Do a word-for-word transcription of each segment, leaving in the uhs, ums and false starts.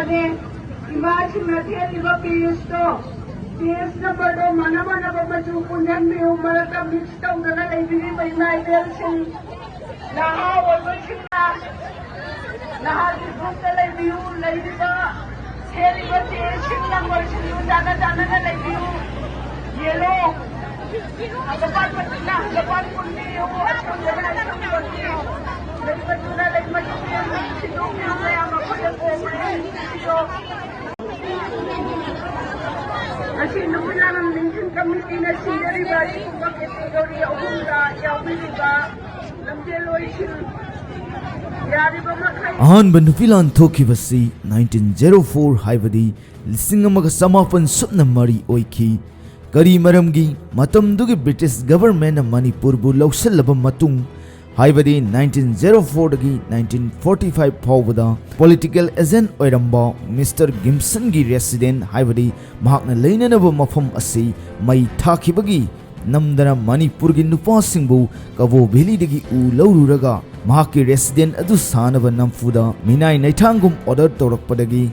ꯅꯦ꯫ ꯏꯃꯥꯁꯤꯡꯅ ꯁꯦꯠꯂꯤꯕ ꯄꯦꯁꯇꯣ, ꯄꯦꯁ ꯅꯝꯕꯔꯗꯣ ꯃꯥꯟꯅ ꯃꯥꯟꯅꯕ ꯃꯆꯨ ꯄꯨꯟꯁꯤꯟꯕꯤꯌꯨ꯫ ꯃꯔꯛꯇ ꯃꯤꯛꯁ ꯇꯧꯗꯅ ꯂꯩꯕꯤꯔꯤꯕ ꯏꯃꯥ ꯏꯕꯦꯜꯁꯤꯡ, ꯅꯍꯥ ꯑꯣꯏꯕꯁꯤꯡꯅ ꯅꯍꯥꯒꯤ ꯒ꯭ꯔꯨꯞꯇ ꯂꯩꯕꯤꯌꯨ꯫ ꯂꯩꯔꯤꯕ, ꯁꯦꯠꯂꯤꯕ ꯄꯦꯁꯁꯤꯡ ꯅꯝꯕꯔꯁꯤꯡꯗꯨ ꯆꯥꯟꯅ ꯆꯥꯟꯅꯅ ꯂꯩꯕꯤꯌꯨ꯫ ꯌꯦꯜꯂꯣ, ꯍꯪꯒꯄꯥꯟ ꯃꯆꯨꯅ ꯍꯪꯒꯄꯥꯟ ꯄꯨꯟꯕꯤꯌꯨ꯫ ꯑꯁꯪꯕꯅ ꯑꯁꯪꯕꯒꯤ, ꯂꯩ ꯃꯆꯨꯅ ꯂꯩ ꯃꯆꯨꯒꯤ ꯁꯤꯟꯗꯣꯛꯄꯤꯌꯨ꯫ ꯃꯌꯥꯝ ꯑꯩꯈꯣꯏꯗ ꯀꯣꯡꯅ ꯁꯤꯟꯕꯤꯌꯨ꯫ ꯉꯁꯤ ꯅꯨꯃꯤꯗꯥꯡ ꯅꯤꯡꯊꯤꯡ ꯀꯃꯤꯇꯤꯅ ꯁꯤꯟꯖꯔꯤꯕ ꯑꯁꯤꯒꯨꯝꯕ ꯀꯦꯇꯦꯒꯣꯔꯤ ꯑꯍꯨꯝꯗ ꯌꯥꯎꯕꯤꯔꯤꯕ ꯂꯝꯖꯦꯜꯂꯣꯏꯁꯤꯡ ꯌꯥꯔꯤꯕ ꯃꯈꯩ ꯑꯍꯥꯟꯕ ꯅꯨꯄꯤ ꯂꯥꯟ ꯊꯣꯛꯈꯤꯕꯁꯤ ꯅꯥꯏꯟꯇꯤꯟ ꯖꯦꯔꯣ ꯐꯣꯔ, ꯍꯥꯏꯕꯗꯤ ꯂꯤꯁꯤꯡ ꯑꯃꯒ ꯆꯃꯥꯄꯟ ꯁꯨꯞꯅ ꯃꯔꯤ ꯑꯣꯏꯈꯤ꯫ ꯀꯔꯤ ꯃꯔꯝꯒꯤ? ꯃꯇꯝꯗꯨꯒꯤ ꯕ꯭ꯔꯤꯇꯤꯁ ꯒꯚꯔꯟꯃꯦꯟꯠꯅ ꯃꯅꯤꯄꯨꯔꯕꯨ ꯂꯧꯁꯤꯜꯂꯕ ꯃꯇꯨꯡ, ꯍꯥꯏꯕꯗꯤ ꯅꯥꯏꯟꯇꯤꯟ ꯖꯦꯔꯣ ꯐꯣꯔꯗꯒꯤ ꯅꯥꯏꯟꯇꯤꯟ ꯐꯣꯔꯇꯤ ꯐꯥꯏꯚ ꯐꯥꯎꯕꯗ ꯄꯣꯂꯤꯇꯤꯀꯦꯜ ꯑꯦꯖꯦꯟꯠ ꯑꯣꯏꯔꯝꯕ ꯃꯤꯁꯇꯔ ꯒꯤꯝꯁꯟꯒꯤ ꯔꯦꯁꯤꯗꯦꯟꯠ, ꯍꯥꯏꯕꯗꯤ ꯃꯍꯥꯛꯅ ꯂꯩꯅꯅꯕ ꯃꯐꯝ ꯑꯁꯤ ꯃꯩ ꯊꯥꯈꯤꯕꯒꯤ ꯅꯝꯗꯅ ꯃꯅꯤꯄꯨꯔꯒꯤ ꯅꯨꯄꯥꯁꯤꯡꯕꯨ ꯀꯕꯣ ꯚꯦꯂꯤꯗꯒꯤ ꯎ ꯂꯧꯔꯨꯔꯒ ꯃꯍꯥꯛꯀꯤ ꯔꯦꯁꯤꯗꯦꯟꯠ ꯑꯗꯨ ꯁꯥꯅꯕ ꯅꯝꯐꯨꯗ ꯃꯤꯅꯥꯏ ꯅꯩꯊꯥꯡꯒꯨꯝ ꯑꯣꯔꯗꯔ ꯇꯧꯔꯛꯄꯗꯒꯤ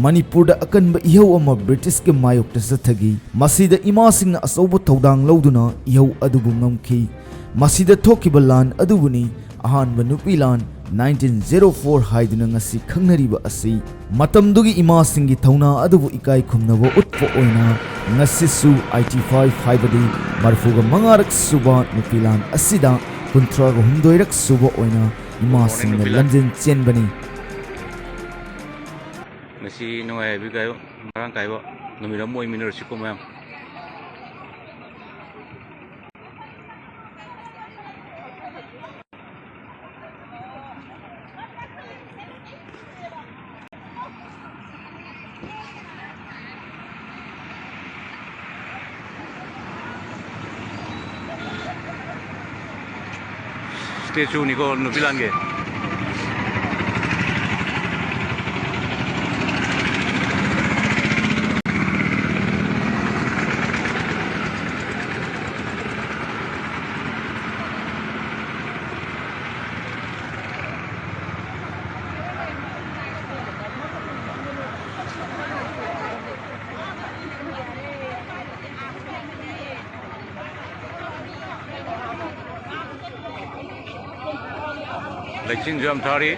ꯃꯅꯤꯄꯨꯔꯗ ꯑꯀꯟꯕ ꯏꯍꯧ ꯑꯃ ꯕ꯭ꯔꯤꯇꯤꯁꯀꯤ ꯃꯥꯌꯣꯛꯇ ꯆꯠꯊꯈꯤ꯫ ꯃꯁꯤꯗ ꯏꯃꯥꯁꯤꯡꯅ ꯑꯆꯧꯕ ꯊꯧꯗꯥꯡ ꯂꯧꯗꯨꯅ ꯏꯍꯧ ꯑꯗꯨꯕꯨ ꯉꯝꯈꯤ꯫ ꯃꯁꯤꯗ ꯊꯣꯛꯈꯤꯕ ꯂꯥꯟ ꯑꯗꯨꯕꯨꯅꯤ ꯑꯍꯥꯟꯕ ꯅꯨꯄꯤ ꯂꯥꯟ ꯅꯥꯏꯟꯇꯤꯟ ꯖꯦꯔꯣ ꯐꯣꯔ ꯍꯥꯏꯗꯨꯅ ꯉꯁꯤ ꯈꯪꯅꯔꯤꯕ ꯑꯁꯤ꯫ ꯃꯇꯝꯗꯨꯒꯤ ꯏꯃꯥꯁꯤꯡꯒꯤ ꯊꯧꯅꯥ ꯑꯗꯨꯕꯨ ꯏꯀꯥꯏ ꯈꯨꯝꯅꯕ ꯎꯠꯄ ꯑꯣꯏꯅ ꯉꯁꯤꯁꯨ ꯑꯥꯏꯇꯤ ꯐꯥꯏꯚ, ꯍꯥꯏꯕꯗꯤ ꯃꯔꯤꯐꯨꯒ ꯃꯉꯥꯔꯛ ꯁꯨꯕ ꯅꯨꯄꯤ ꯂꯥꯟ ꯑꯁꯤꯗ ꯀꯨꯟꯊ꯭ꯔꯥꯒ ꯍꯨꯝꯗꯣꯏꯔꯛ ꯁꯨꯕ ꯑꯣꯏꯅ ꯏꯃꯥꯁꯤꯡꯅ ꯂꯝꯖꯦꯜ ꯆꯦꯟꯕꯅꯤ꯫ ꯉꯁꯤ ꯅꯨꯡꯉꯥꯏꯕꯤ ꯀꯥꯏꯕ, ꯃꯔꯥꯡ ꯀꯥꯏꯕ ꯅꯨꯃꯤꯠ ꯑꯃ ꯑꯣꯏꯃꯤꯟꯅꯔꯁꯤꯀꯣ ꯃꯌꯥꯝ꯫ ꯁ꯭ꯇꯦꯆꯨꯅꯤꯀꯣ ꯅꯨꯄꯤ ꯂꯥꯟꯒꯤ꯫ ꯂꯩꯆꯤꯟꯁꯨ ꯌꯥꯝ ꯊꯥꯔꯤ꯫